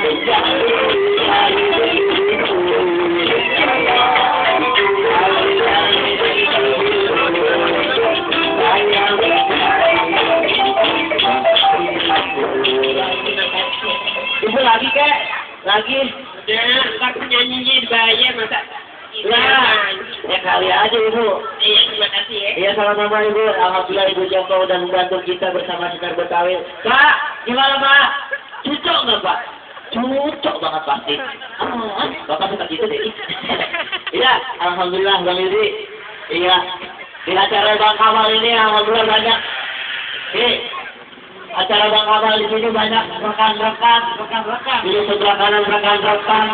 Ibu lagi kek? Lagi? Udah, ntar penyanyinya dibayar masa? Nah, ya kali aja Ibu. Iya, terima kasih ya. Iya sama-sama Ibu. Alhamdulillah Ibu Joko udah membantu kita bersama Sekar Betawi. Pak, gimana Pak? Cocok nggak Pak? Cocok banget pasti. Bapak suka gitu deh. Iya, alhamdulillah Bang Yudi. Iya, di acara Bang Kamal ini alhamdulillah banyak. Acara Bang Kamal di sini banyak rekan-rekan. Di sebelah kanan rekan-rekan.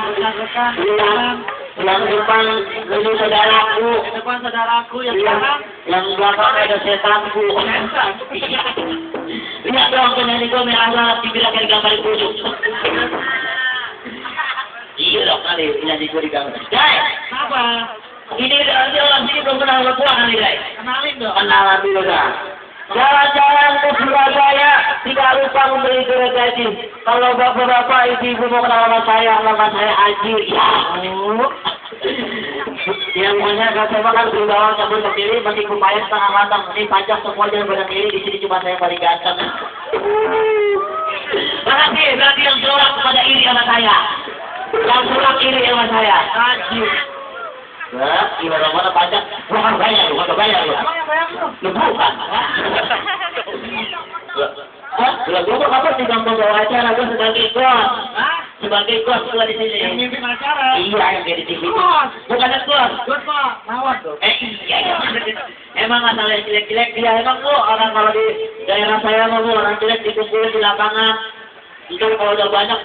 Yang depan ini saudaraku. Depan saudaraku yang sekarang. Yang belakang ada setanku. Lihat dong penyanyi gue merah dibilangkan gambar kudu. Iya dong kali penyanyi gue digambar. Guys, Apa? ini orang sini belum kenal sama gua kali guys. Kenalin dong. Kenalan dulu dah. Jalan-jalan ke Surabaya tidak lupa membeli gergaji. Kalau bapak-bapak ibu-ibu mau kenal sama saya Aji. Ya. Yang punya saya kan berbawa cabut sendiri masih kupaya setengah matang. Ini pajak semua jangan pada pilih di sini cuma saya paling ganteng. Makasih berarti yang surak kepada iri sama saya. Yang surak iri sama saya. Aji. Nah, gimana mana pajak? Bukan bayar lu. Emang yang bayar lu? Lu bukan. Lah gua kapan di kampung bawa acara gua sebagai bos. Hah? Sebagai bos gua di sini. Yang mimpin acara? Iya, yang jadi TV. Bos. Bukan bos. Bos Pak, nawar tuh. Iya. Emang asal yang jelek-jelek dia emang lu orang kalau di daerah saya mah lu orang jelek dikumpulin di lapangan. Itu kalau udah banyak